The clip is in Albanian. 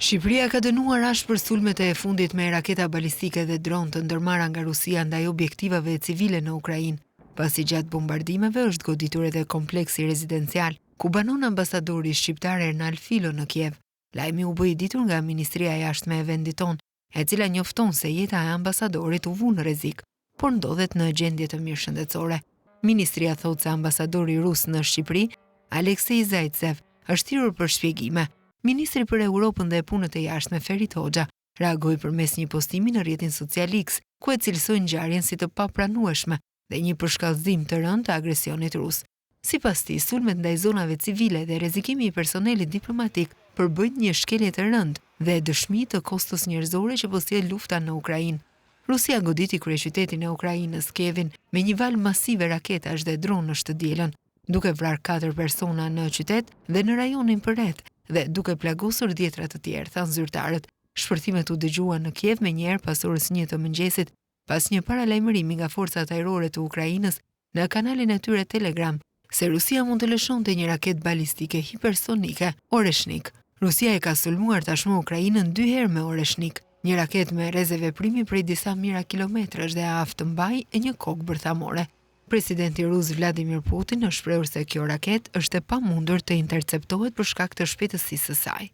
Shqipëria ka dënuar ashpër sulmet e fundit me raketa balistike dhe dronë të ndërmarra nga Rusia ndaj objektivave civile në Ukrainë, pasi gjatë bombardimeve është goditur edhe kompleksi rezidencial ku banon ambasadori shqiptar Ernal Filo në Kiev. Lajmi u bë i ditur nga Ministria e Jashtme e vendit tonë, e cila njofton se jeta e ambasadorit u vu në rrezik, por ndodhet në gjendje të mirë shëndetësore. Ministria thotë se ambasadori rus në Shqipëri, Alexei Zaitsev, është thirrur për shpjegime. Ministri për Europën dhe Punët e Jashtme Ferit Hoxha reagoi përmes një postimi në rrjetin social X, ku e cilësoi ngjarjen si të papranueshme dhe një përshkallëzim të rëndë të agresionit rus. Sipas tij, sulmet ndaj zonave civile dhe rrezikimi i personelit diplomatik përbëjnë një shkelje të rëndë dhe dëshmi të kostos njerëzore që po sjell lufta në Ukrainë. Rusia goditi kryeqytetin e Ukrainës, Kievin, me një valë masive raketash dhe dronësh të dielën, duke vrarë katër persona në qytet dhe në rajonin përreth dhe duke plagosur dhjetra të tjerë, thanë zyrtarët. Shpërthimet u dëgjuan në Kiev menjëherë pas orës 1 të mëngjesit, pas një paralajmërimi nga forcat ajrore të Ukrainës në kanalin e tyre Telegram se Rusia mund të lëshonte një raketë balistike hipersonike, Oreshnik. Rusia e ka sulmuar tashmë Ukrainën dy herë me Oreshnik, një raketë me rreze veprimi prej disa mijëra kilometrash dhe e aftë të mbajë një kokë bërthamore. Presidenti rus Vladimir Putin është shprehur se kjo raketë është e pamundur të interceptohet për shkak të shpejtësisë së saj.